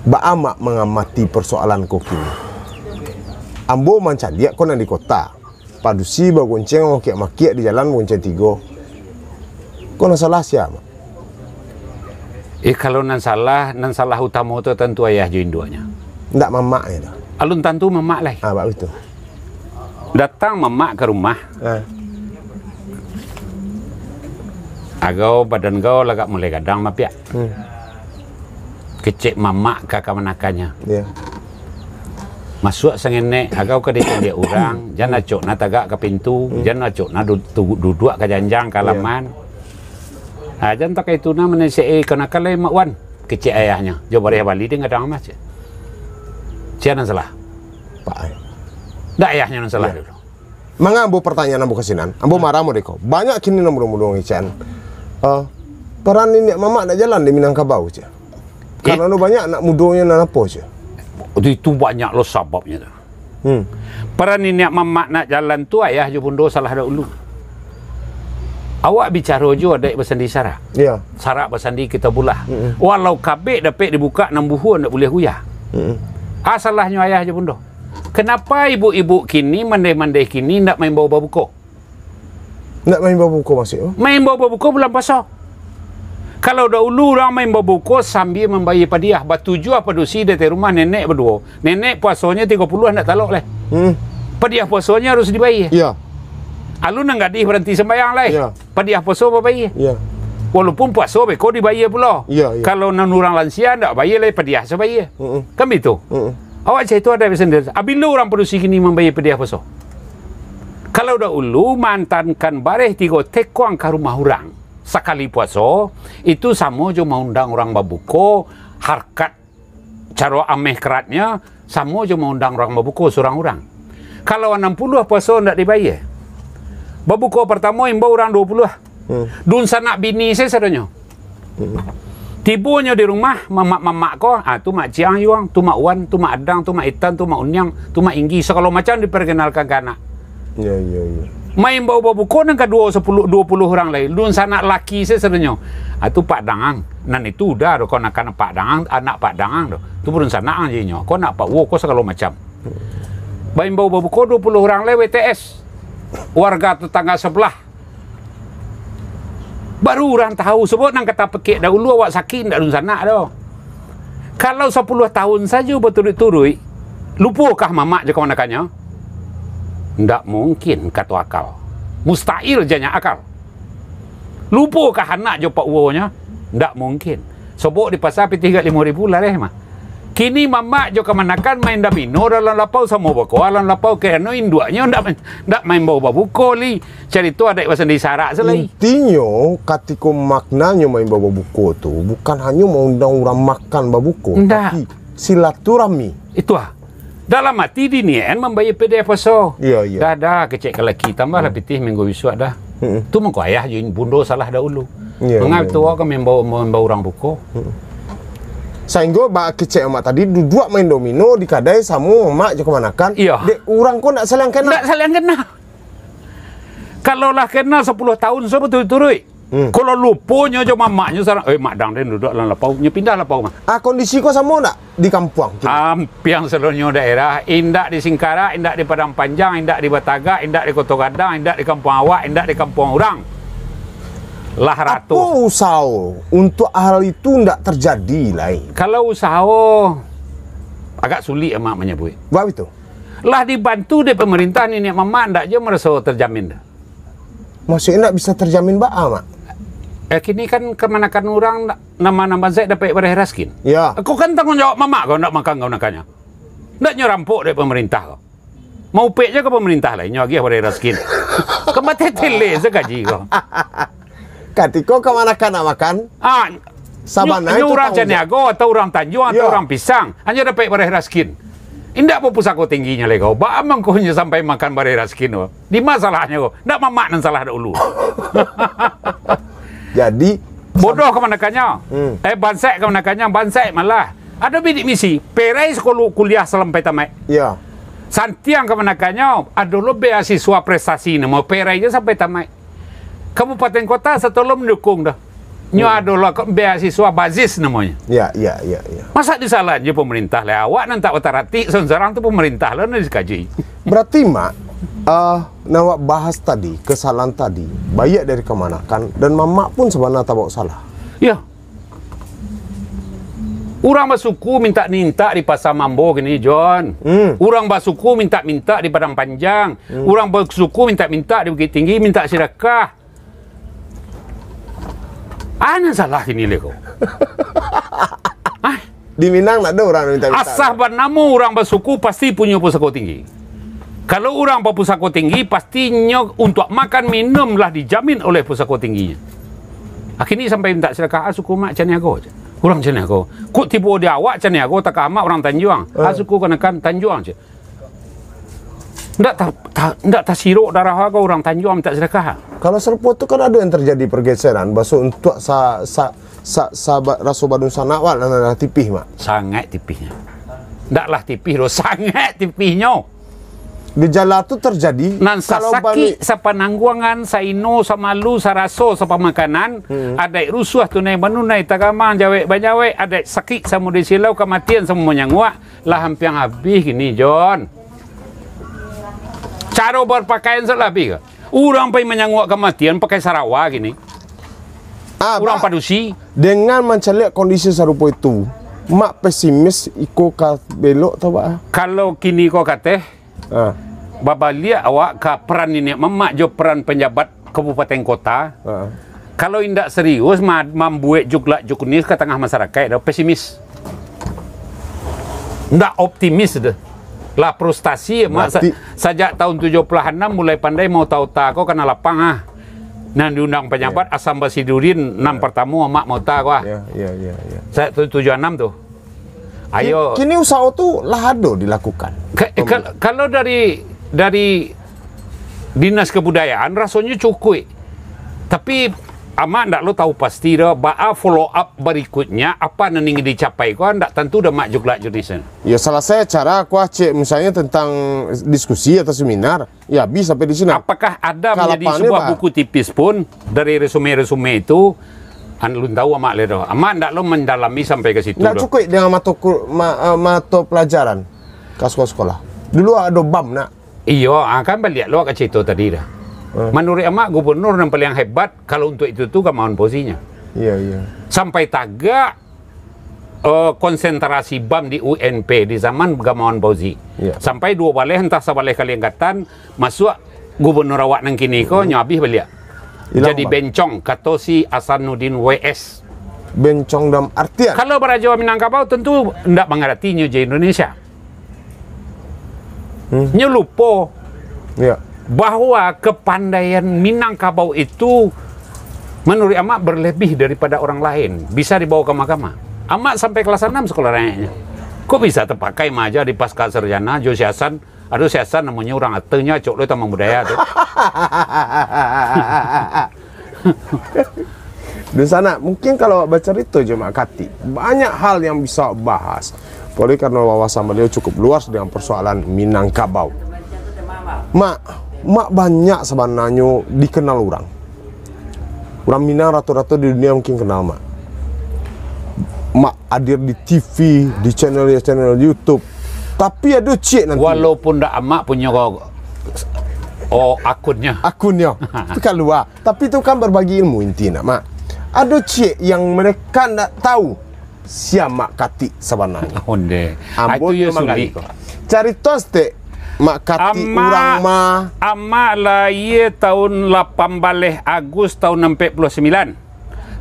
Baa Mak mangamati persoalan ko kini? Ambo mancaliak ko nan di kota. Padusi bagonceng makiak-makiak di jalan, bagonceng tigo. Ko nan salah sia, Mak? Eh, kalau nan salah, nan salah utamo tu tantu ayah jo induaknyo. Ndak mamak je tu. Alun tantu mamak lai. Ah, bak itu. Datang mamak ka rumah. Ah. Agau badan gau lagak mulai gadang mapiak. Hmm. Kecek mamak ka kamanakannyo. Ya. Masuak sangenek, agau ka ditandiak urang, jan acok na tagak ka pintu, Hmm. jan acok na du-, tu-, duduak ka janjang ka Ya. laman. Ah, jan takai tu na manesek-i kanakan lai Mak Wan, kecek ayahnyo. Jo bareh bali deh gadang amas. Sia nan salah? Pak ai. Ndak ayahnyo nan salah Ya. dulu. Manga ambo pertanyaan ambo ka sinan? Ambo Hmm. marah mo deko. Banyak kini nan mudo-mudo ngecek an. Eh, Paran niniak mamak nak jalan di Minangkabau, ceh. Karano banyak anak mudonyo nan apo, ceh. Itu banyak lo sababnyo tu. Hmm. Paran niniak mamak nak jalan tu, ayah jo bundo salah dahulu. Awak bicaro jo adaik basandi sarak. Ya. Sarak basandi kitabullah. Mm-mm. Walau kabek dapek dibukak, nan buhua ndak buliah guyah. Mm-mm. A salahnyo ayah jo bundo. Kenapa ibuk-ibuk kini, mandeh-mandeh kini ndak maimbau babuko? Ndak maimbau babuko maksudnyo? Maimbau babuko bulan puaso. Kalau dahulu urang maimbau babuko sambia mambayia padiah, batujuah padusi di ateh rumah nenek baduo. Nenek puasonyo tigo puluah ndak talok lai. Hmm. Padiah puasonyo harus dibayia. Ya. Alun nan gadih baranti sambayang lai. Ya. Padiah puaso babayia. Ya. Walaupun puaso beko dibayia pulo. Ya, ya. Kalau nan urang lansia ndak bayia lai, padiah sabayia. Mm-mm. Kan bitu? Mm-mm. Awak cari tu adaik basandi. Abilo urang padusi kini mambayia padiah puaso? Kalau dahulu maantankan bareh tigo tekuang ka rumah urang sakali puaso, itu samo jo maundang urang babuko, harkat caro ameh karatnyo samo jo maundang urang babuko surang urang. Kalau anam puluah puaso ndak dibayia, babuko partamo imbau urang duo puluah. Hmm. Dunsanak bini se sadonyo. Hmm. Tibonyo di rumah, mamak-mamak ko, ah, tu Mak Ciang Yuang, tu Mak Wan, tu Mak Adang, tu Mak Itan, tu Mak Uniang, tu Mak Inggi, sagalo macam diperkenalkan ka anak. Ya, ya, ya. Maimbau babuko nan kaduo sapuluah, duo puluah urang lai, dunsanak laki se sadonyo. Ah, tu Pak Dangang. Nan itu udah do, ko anak-anak Pak Dangang, anak Pak Dangang do. Tu dunsanak ang je inyo. Ko anak Pak Wo, ko sagalo macam. Baimbau babuko duo puluah urang lai W T S. Warga tetangga sabalah. Baru urang tahu, sabab nan ka tapikek dahulu awak sakik indak dunsanak doh. Kalau sapuluah tahun sajo baturuik-turuik, lupokah mamak jo kamanakannyo? Ndak mungkin, kato akal. Mustahil janya akal. Lupokah anak jo pak uwonyo? Ndak mungkin. Sobok di pasa pitih gak limo ribu lareh mah. Kini mamak jo kamanakan main domino dalam lapau samo bakoa dalam lapau, karano induaknyo ndak main, ndak main bao babuko li. Carito adaik basandi sarak se lai. Intinyo, katiko maknanyo main bao babuko tu, bukan hanyo maundang urang makan babuko, Ndak. tapi silaturahmi. Itu ah. Dalam ati diniakan mambayia padiah puaso. Iyo, iyo. Dah, dah, kecek ka laki, tambahlah Hmm. pitih minggu bisuak dah. Hmm. Tu mangko ayah jo bundo salah dahulu. Iyo, Mangal iyo, tu iyo. awak ka mambao, mambao urang buko. Hmm. Sainggo bak kecek amak tadi, duduak main domino di kadai samo amak jo kamanakan. Iyo. Dek urang ko ndak saling kenal. Ndak saling kenal. Kalau lah kenal sapuluah tahun, so baturuik-turuik. Hmm. Kalau luponyo jo mamaknyo sarang, "Eh, Mak Dang den duduak dalam lapau," nyo pindah lapau mah. Ah, kondisi ko samo ndak di kampuang tu? Ampiang salonyo daerah, indak di Singkarak, indak di Padang Panjang, indak di Batagak, indak di Koto Gadang, indak di kampuang awak, indak di kampuang urang. Lah rato. Apo usaho untuk hal itu ndak terjadi lai? Kalau usaho, agak sulik amak manyabuik. Bab itu? Lah dibantu dek pamarintah, niniak mamak ndak jo maraso terjamin doh. Maksudnyo ndak bisa terjamin baa, Mak? Eh, kini kan kamanakan urang ndak, nan ma nan bansaik dapek bareh raskin. Ya. Ko kan tanggung jawab mamak ko ndak makan kamanakannyo. Ndak nyo rampok dek pamarintah ko. Maupek jo ka pamarintah lai, nyo agiah bareh raskin. Kan bateh tele se gaji ko. Katiko kamanakan nak makan, Ah, Sabana nyo, nyo itu urang tanggung jawab. Caniago atau urang Tanjuang atau Yo. urang Pisang, hanyo dapek bareh raskin. Indak bapusako tingginyo lai ko. Baa mangkonyo sampai makan bareh raskin tu? Di ma salahnyo ko? Ndak mamak nan salah dahulu. Jadi, Bodoh kamanakannyo. Hmm. Eh, bansaik kamanakannyo, bansaik malah. Ado bidik misi, perai sakulu-, kuliah salampai tamaik. Ya. Santiang kamanakannyo, ado lo beasiswa prestasi namo, perai je sampai tamaik. Kabupaten kota satolo mandukung doh. Nyo Hmm. ado lo ko beasiswa bazis namonyo. Ya, ya, ya, ya. Masa disalahan jo pamarintah lai? Awak nan tak bataratik, sorang-sorang tu pamarintah lo nan dikaji. Berarti, Mak, ah, nan awak bahas tadi, kesalahan tadi, baiak dari kamanakan, dan mamak pun sabana tabao salah. Ya. Urang basuku mintak-nintak di Pasa Mambo kini, John. Hmm. Urang basuku mintak-mintak di Padang Panjang. Hmm. Urang basuku mintak-mintak di Bukittinggi, mintak sidakah. A nan salah kini lai ko? Hah? Di Minang ndak ado urang mintak-mintak. Asa banamo urang basuku pasti punyo pusako tinggi. Kalau urang bapusako tinggi, pastinyo untuak makan minum lah dijamin oleh pusako tingginyo. Kini sampai mintak sadakah, "Ah, suku mak Caniago," je. Urang Caniago. Kok tibo di awak Caniago, takah amak urang Tanjuang. Ah, Ah. suku kanakan Tanjuang, je. Ndak ta-, ta-, ndak tasirok darah ko urang Tanjuang mintak sadakah. Kalau sarupo tu kan ado yang terjadi pergeseran, baso untuak sa-, sa-, sa-, sa-, ba-, raso badunsanak wak lah, lah tipih, Mak. Sangaik tipihnyo. Ndaklah tipih doh, sangaik tipihnyo. Gejala tu terjadi Nan kalau sasakik, bani- sapanangguangan, saino, samalu, saraso, sapamakanan, Hmm. adaik rusuah, tunai manunai, tagamang, jawek bajawek, adaik sakik samo di silau, kamatian samo manyanguak, lah ampiang abih kini, Jon. Caro bapakaian salah abih ka? Urang pai manyanguak kamatian pakai sarawa kini. Ah, Urang Mak, padusi. Dengan mancaliak kondisi sarupo itu, Mak pesimis iko ka belok tau, Mak? Kalau kini ko kateh, Ah. babaliak awak ka peran niniak mamak jo peran panjabat kabupaten kota. Ah. Kalau indak serius, ma-, mambuek juglak-jugnis ka tangah masarakaik, dah pesimis. Ndak optimis doh. Lah frustasi, Mak. Sa-, Berarti sajak tahun tujuh puluh enam mulai pandai mauta-uta ko kana lapang, ah. Nan diundang panjabat, Ya. Asam Basidudin, nan Ya. partamo Amak mauta ko, ah. Ya, ya, ya, ya. Sajak tu tujuh enam tu. Ayo. Ki-, kini usaho tu lah ado dilakukan. Ka-, kal-, kalau dari, dari Dinas Kebudayaan, rasonyo cukuik. Tapi, Amak ndak lo tahu pasti doh, baa follow up barikutnya, apa nan ingin dicapai ko, ndak tantu doh, Mak, juglak-jugnis. Ya, salasai acara, kuah cek misalnya tentang diskusi atau seminar, ya, habis sampai di sini. Apakah ada menjadi Kalapannya, sebuah Pak. buku tipis pun dari resume-resume itu? An-, alun tahu Amak lai doh. Amak ndak lo mendalami sampai ke situ Ndak doh. cukuik dengan mato ku-, ma-, eh, mato pelajaran ka sekolah-sekolah. Dulu ado bam nak. Iyo, ah, kan baliak lo ka cerita tadi dah. Hmm. Menurut Amak, gubernur yang paling hebat kalau untuk itu tu Gamawan Fauzi-nya. Iya, iya. Sampai tagak, eh, konsentrasi bam di U N P di zaman Gamawan Fauzi. Iya. Sampai dua baleh entah sabaleh kali angkatan, masuak gubernur awak nan kini ko, Hmm. nyo abih baliak. Ilang, Jadi Bang. bencong, kato si Asanuddin W S. Bencong dalam artian? Kalau barajo Minangkabau, tentu ndak mangarati nyo je Indonesia. Hmm. Nyo lupo Ya. bahwa kepandaian Minangkabau itu, menurut Amak, berlebih daripada orang lain. Bisa dibawa ka mahkamah. Amak sampai kelas enam sekolah rakyatnya. Kok bisa terpakai maaja di pasca sarjana, jo si Hasan, aduh, si Hasan namonyo urang atanyo, acok lo taman budaya tu. Dunsanak, mungkin kalau awak bacarito jo Mak Katik, banyak hal yang bisa awak bahas. Apalagi karena wawasan beliau cukup luas dengan persoalan Minangkabau. Mak, Mak banyak sabananyo dikenal urang. Urang Minang rato-rato di dunia mungkin kenal Mak. Mak hadir di T V, di channel-channel YouTube. Tapi ado ciek nanti. Walaupun ndak Amak punyo ko-, oh, akunnya. Akunnya. Itu kalua. Tapi tu kan berbagi ilmu inti nak, Mak. Ado ciek yang mereka ndak tahu sia Mak Katik sabananyo. Onde. Ambo Itu yo nyo manggali sulik. ko. Carito saketek, Mak Katik Amak, urang ma. Amak lahia tahun lapan baleh Agus tahun ampek puluah sambilan.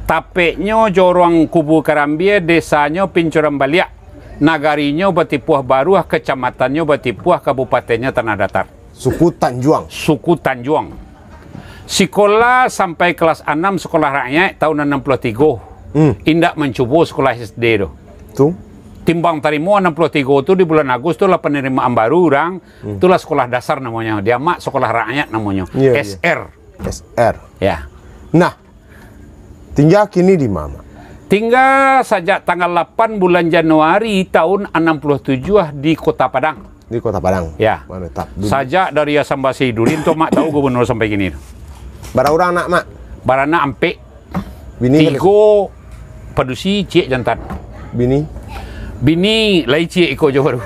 Tapeknyo Jorong Kubu Karambia, desanyo Pincuran Baliak, nagarinyo Batipuah Baruah, kacamatannyo Batipuah, kabupatennyo Tanah Datar. Suku Tanjuang. Suku Tanjuang. Sikolah sampai kelas anam, sekolah rakyat tahun anam puluah tigo. Hmm. Indak mancubo sekolah S D tu. Tu? Timbang tarimo anam puluah tigo tu, di bulan Agus tu lah penerimaan baru urang. Hmm. Itulah sekolah dasar namonyo. Di Amak sekolah rakyat namonyo. Iya, iya. S R. S R. Ya. Nah, tingga kini di ma, Mak? Tingga sajak tanggal lapan bulan Januari tahun anam puluah tujuah di Kota Padang. Di Kota Padang. Ya. Manetap dulu. Sajak dari Hasan Basidudin tu, Mak tahu gubernur sampai kini tu. Bara urang anak, Mak? Baranak ampek. Bini Tigo padusi, ciek jantan. Bini? Bini lai ciek iko jo baru.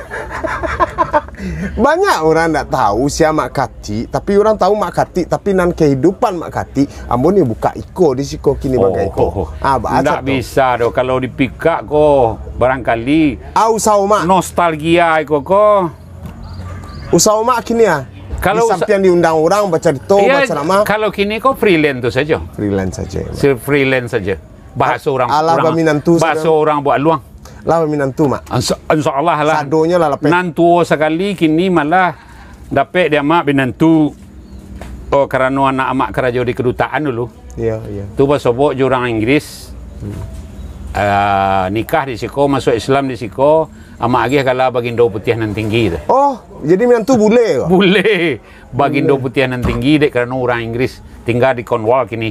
Banyak urang ndak tahu sia Mak Katik, tapi urang tahu Mak Katik, tapi nan kehidupan Mak Katik, ambo ni buka iko di siko kini bagai ko. Oh, Ah, baa ndak tu? bisa doh kalau dipikak ko, barangkali Ah, usaho Mak. nostalgia iko ko. Usaho Mak kini ah. Kalau Di usa- sampian diundang urang bacarito, Iya, bacaramah. kalau kini ko freelance tu saja. Freelance saja. Se-, freelance saja. Bahaso urang, Alah urang, baminantu bahaso saja. urang buat luang. Lah baminantu, Mak. Insya, insya Allah lah. Sadonyo lah lapeh. Nan tuo sakali kini malah dapek di Amak binantu. Oh, karano anak Amak karajo di kedutaan dulu. Iya, iya. Tu basobok jo urang Inggris. Hmm. Ah, nikah di siko, masuk Islam di siko. Amak agiah gala Bagindo Putiah Nan Tinggi tu. Oh, jadi minantu bule ko? Bule. Bagindo Bule. Putiah Nan Tinggi, dek karano urang Inggris tingga di Cornwall kini.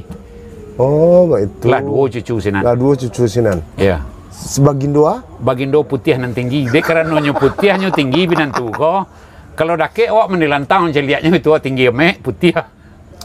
Oh, baitu. Lah duo cucu sinan. Lah duo cucu sinan. Ya. S-, Bagindo a? Bagindo Putiah Nan Tinggi. Dek karanonyo putiahnyo tinggi minantu ko. Kalau dakek awak mandilantang caliaknyo itu tinggi amek, putiah.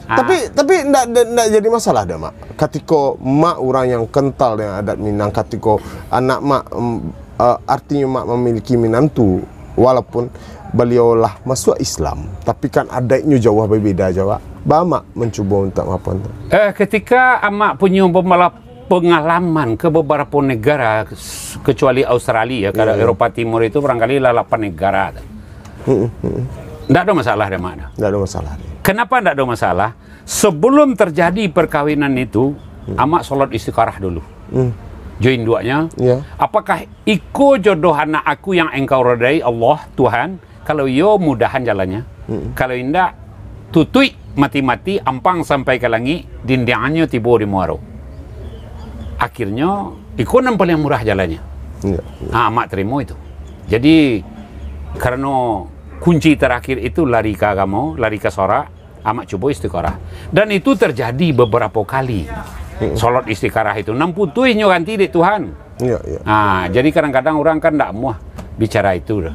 Ah. Tapi, tapi ndak, ndak, ndak jadi masalah doh, Mak. Katiko Mak urang yang kental dengan adat Minang, katiko anak Mak, em, eh, artinyo Mak mamiliki minantu, walaupun baliau lah masuak Islam, tapi kan adaiknyo jauah babeda jo awak. Baa Mak mancubo untuak maapoan tu? Eh, ketika amak punyo pembalap pengalaman ke beberapa negara, s-, kecuali Australia, kalau Ya, ya. Eropa Timur itu barangkali lah lapan negara tu. Mm-mm, mm-mm. Ndak ada masalah dek amak tu. Ndak ada masalah. Kenapa ndak ada masalah? Sebelum terjadi perkawinan itu, Hmm. amak solat istikharah dulu. Hmm. Jo induaknyo, Ya. apakah iko jodoh anak aku yang Engkau redai, Allah, Tuhan? Kalau iyo, mudahan jalannyo. Mm-mm. Kalau indak, tutuik mati-mati, ampang sampai ka langik, dindiangannyo tibo di muaro. Akhirnyo, iko nan paliang murah jalannyo. Iya, iya. Ha, amak tarimo itu. Jadi, karano kunci tarakhir itu lari ka agamo, lari ka sorak, amak cubo istikharah. Dan itu terjadi beberapa kali. Mm-mm. Solat istikharah itu, nan putuihnyo ganti dek Tuhan. Iya, iya. Ha, jadi kadang-kadang urang kan ndak amuah bicara itu doh.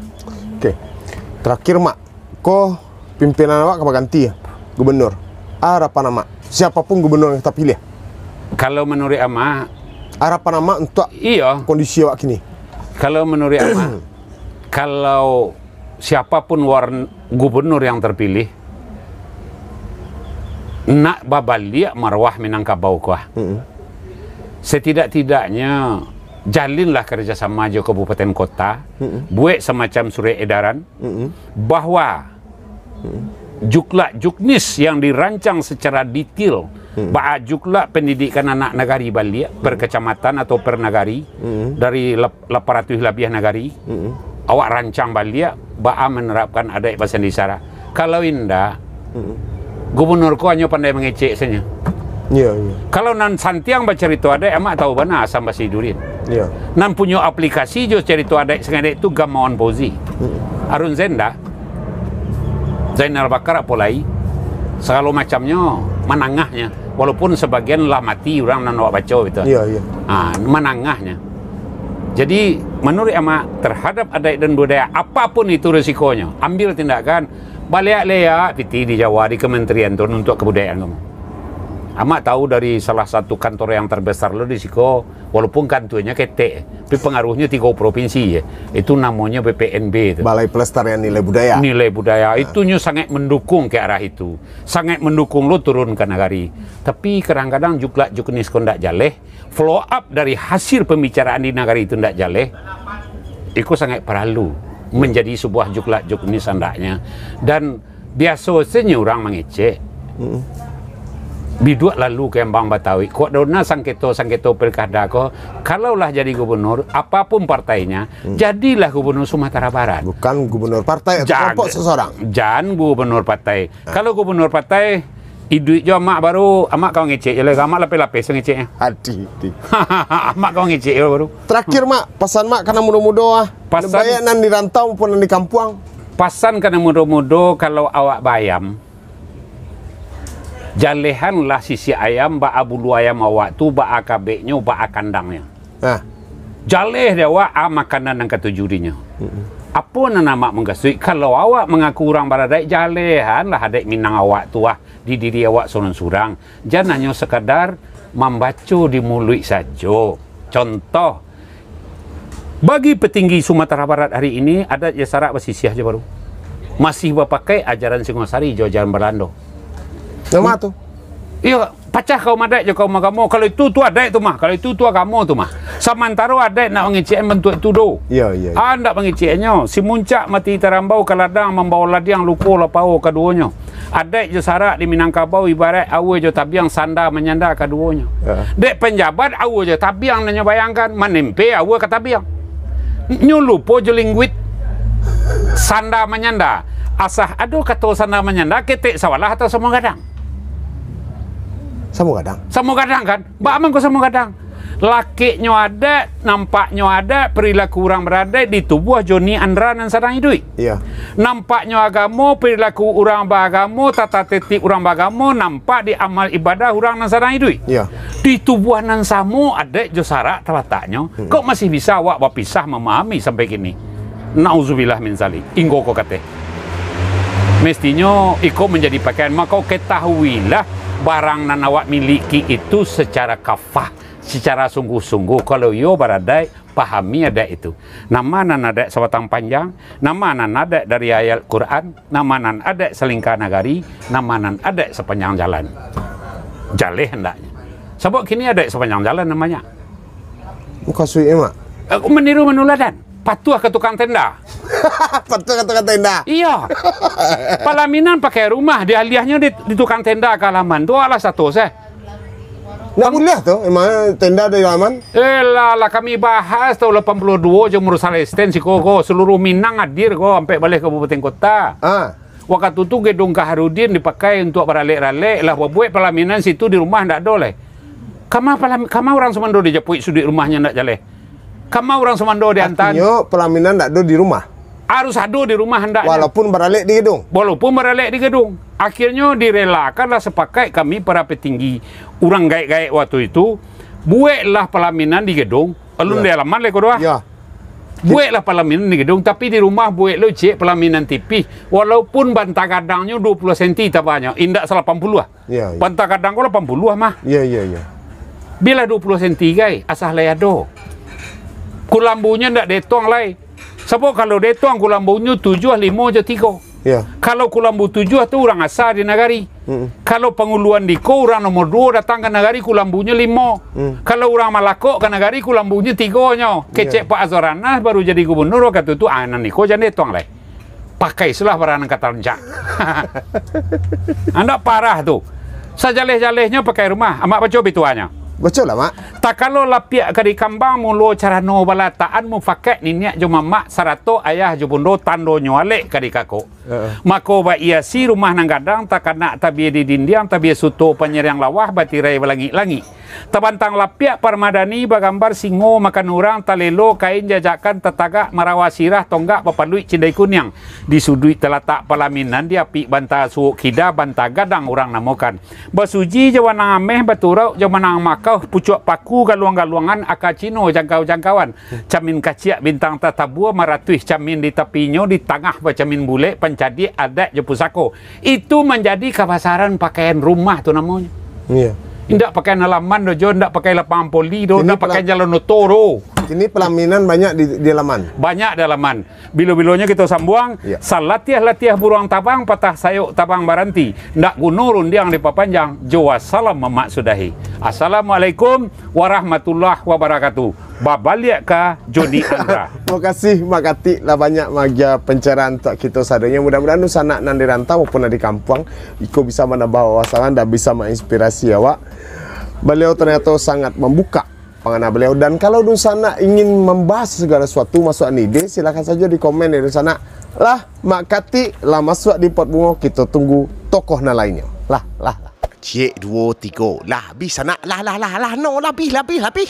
Oke. Terakhir, Mak, ko pimpinan awak ka baganti, gubernur. Harapan Amak, siapapun gubernur yang kita pilih. Kalau menurut Amak, Harapan Amak untuk Iyo. kondisi awak kini. Kalau menurut Amak, kalau siapapun war-, gubernur yang terpilih, nak babaliak maruah Minangkabau ko ah. Mm-mm. Setidak-tidaknya, jalinlah kerjasama jo kabupaten kota, Mm-mm. buek semacam surat edaran Mm-mm. bahwa Mm-mm. juklak juknis yang dirancang secara detail, Mm-mm. baa juklak pendidikan anak nagari baliak, Mm-mm. per kecamatan atau per nagari, Mm-mm. dari lap-, lapan ratuih labiah nagari, Mm-mm. awak rancang baliak, baa menerapkan adaik basandi sara. Kalau indak, Mm-mm. gubernur ko hanyo pandai mangecek sajo. Iya, iya. Kalau nan santiang bacarito adaik, Amak tahu bana Hasan Basri Durin. Iya. Nan punyo aplikasi jo carito adaik sangadek tu Gamawan Fauzi. Mm-mm. Harun Zain ndak. Zainal Bakar apo lai. Sagalo macamnyo manangahnyo. Walaupun sabagian lah mati urang nan awak baco gitu. Iya, iya. Ha, manangahnyo. Jadi, manuruik Amak, terhadap adaik dan budaya, apapun itu risikonyo, ambil tindakan, baliak-liak piti di Jawa, di kementerian tu, untuak kebudayaan kamu. Amak tahu dari salah satu kantor yang terbesar lo di siko, walaupun kantuanyo ketek, tapi pengaruhnyo tigo provinsi je. Itu namonyo B P N B tu. Balai Pelestarian Nilai Budaya. Nilai budaya. Ha. Itunyo sangat mendukung ke arah itu. Sangat mendukung lo turun ka nagari. Tapi kadang-kadang juklak juknis ko ndak jaleh, follow up dari hasil pembicaraan di nagari itu ndak jaleh, iko sangat paralu manjadi sebuah juklak juknis andaknya. Dan biaso sajo urang mangecek, Mm-mm. biduak lalu ka ambang batauik. Kok dona sangketo-sangketo pilkada ko, kalau lah jadi gubernur, apapun partainya, Mm. jadilah gubernur Sumatera Barat. Bukan gubernur partai atau Jaga-, kelompok seseorang. Jan gubernur partai. Ah. Kalau gubernur partai, iduik jo amak baru, amak ka mangecek je lah. Amak lapeh-lapeh sangeceknyo. Adi, adi. Amak ka mangecek je baru. Terakhir, Mak, pasan Mak ka nan mudo-mudo ah. Pasan Baik nan di rantau maupun nan di kampuang. Pasan ka nan mudo-mudo, kalau awak baayam, jalehanlah sisiak ayam, baa bulu ayam awak tu, baa kabeknyo, baa kandangnyo. Nah. Jaleh dek awak, a makanan nan katuju dinyo. Mm-mm. Apo nan amak mukasuik? Kalau awak mangaku urang baradaik, jalehanlah adaik Minang awak tu ah, di diri awak surang-surang. Jan hanyo sakadar mambaco di muluik sajo. Contoh, bagi petinggi Sumatera Barat hari ini, adat jo sarak basisiah jo baru. Masih bapakai ajaran Singosari jo ajaran Balando. Nan ma tu? Iyo, pacah kaum adaik jo kaum agamo. Kalau itu tu adaik tu mah, kalau itu tu agamo tu mah. Samantaro adaik ndak mangecek bantuak itu doh. Iyo, iyo, iyo. Ah, ndak mangeceknyo. Si Muncak mati tarambau ka ladang, mambawo ladiang luko lapau kaduonyo. Adaik jo sarak di Minangkabau ibaraik aua jo tabiang sanda manyanda kaduonyo. Ya. Dek panjabat aua jo tabiang nan nyo bayangkan, manempe aua ka tabiang. Nyo lupo jo lingguit sanda manyanda. Asa ado kato sanda manyanda, ketek sabalah atau samo gadang? Samo gadang. Samo gadang kan? Baa mangko samo gadang? Lakeknyo adaik, nampaknyo adaik, perilaku urang baradaik ditubuah Joni Andra nan sadang iduik. Iyo. Nampaknyo agamo, perilaku urang baagamo, tata tertib urang baagamo, nampak di amal ibadah urang nan sadang iduik. Iyo. Di tubuah nan samo adaik jo sarak talataknyo, hmm, kok masih bisa awak bapisah mamahami sampai kini? Nauzubillah min zalik. Inggo ko kateh. Mestinyo iko manjadi pakaian, mako ketahuilah barang nan awak miliki itu secara kafah, secara sungguh-sungguh. Kalau iyo baradaik, pahami adaik itu. Nama nan adaik sabatang panjang, nama nan adaik dari ayat Quran, nama nan adaik salingka nagari, nama nan adaik sapanjang jalan. Jaleh andaknyo. Sabab kini adaik sapanjang jalan namanya. Mukasuiknyo, Mak? Eh, meniru manuladan. Patuah ka tukang tenda. Patuah ka tukang tenda. Iyo. Palaminan pakai rumah, dialiahnyo di, di tukang tenda ka halaman. Tu alah sato seh. Ndak buliah tu, emang tenda di halaman? Eh, lah, lah kami bahas tahun lapan puluah duo jo Mursaleh Sten siko ko, seluruh Minang hadir ko, ampek baleh kabupaten kota. Ah. Wakatu tu gedung Kaharudin dipakai untuak baralek-ralek, lah babuek palaminan situ, di rumah ndak ado lai. Kama palam-, kama urang sumando dijapuik suduik rumahnyo ndak jaleh. Kama urang sumando diantaan. Artinyo, palaminan ndak ado di rumah? Harus ado di rumah andaknyo. Walaupun baralek di gedung? Walaupun baralek di gedung. Akhirnyo direlakanlah, sapakaik kami para petinggi, urang gaek-gaek wakatu itu, bueklah palaminan di gedung, alun di halaman lai ko doh. Yo. Bueklah palaminan di gedung, tapi di rumah buek lo ciek palaminan tipih, walaupun banta gadangnyo duo puluah senti tabanyo, indak salapan puluah. Yo, yo. Banta gadang ko lapan puluah mah. Yo, yo, yo. Bilah duo puluah senti gai, asa lai ado. Kulambunyo ndak dietong lai. Sabab kalau dietong kulambunyo tujuah, limo jo tigo. Yo. Kalau kulambu tujuah tu urang asa di nagari. Mm-mm. Kalau panguluan diko urang nomor duo datang ka nagari, kulambunyo limo. Mm. Kalau urang Malakok ka nagari, kulambunyo tigonyo. Yo. Kecek Pak Azwar Anas baru jadi gubernur wakatu tu, ah, nan iko jan dietong lai. Pakai sulah barang nan ka tarancak. Andak parah tu. Sajaleh-jalehnyo pakai rumah. Amak baco bituanyo. Bacolah, Mak. Takalo lapiak ka dikambang, mulo carano balatakan, mufakat niniak jo mamak, sarato ayah jo bundo, tandonyo alek ka dikakok. Heeh. Mako, baiasi rumah nan gadang, takanak tabia di dindiang, tabia suto panyiriang lawah, batirai balangik-langik. Tabantang lapiak parmadani bagambar singo makan urang, talelo kain jajakan tatagak marawa sirah, tonggak bapaluik cindai kuniang. Di suduik talatak palaminan, di apik banta suok kida, banta gadang urang namokan. Basuji jo banang ameh, baturauk jo banang makau, pucuak paku galuang-galuangan, aka cino jangkau-jangkauan. Camin kaciak bintang tatabua, maratuih camin di tapinyo, di tangah bacamin bulek, pancadiak adaik jo pusako. Itu manjadi kabasaran pakaian rumah tu namonyo. Iya. Indak pakaian halaman doh, Jo, indak pakai lapangan poli doh, kini indak pakai pela-, jalan oto doh. Kini pelaminan banyak di, di halaman. Banyak di halaman. Bilo-bilonyo kito sambuang, iya, salatiah-latiah buruang tabang, patah sayok tabang baranti. Ndak guno rundiang dipapanjang, jo wassalam mamaksudahi. Assalamualaikum warahmatullahi wabarakatuh. Babaliak ka Joni Andra. Makasih, Mak Katik, lah banyak maagia pencerahan untuak kito sadonyo. Mudah-mudahan dunsanak nan di rantau maupun nan di kampuang, iko bisa manambah wawasan dan bisa manginspirasi awak. Baliau ternyato sangat mambuka pangana baliau. Dan kalau dunsanak ingin mambahas sagalo sasuatu, masuakan ide, silakan sajo di komen di dunsanak. Lah, Mak Katik lah masuak di Pot Bungo, kito tunggu tokoh nan lainnyo. Lah, lah, lah. Ciek, duo, tigo. Lah, abih sanak. Lah, lah, lah, lah, no, lah, abih, lah, abih, lah, abih.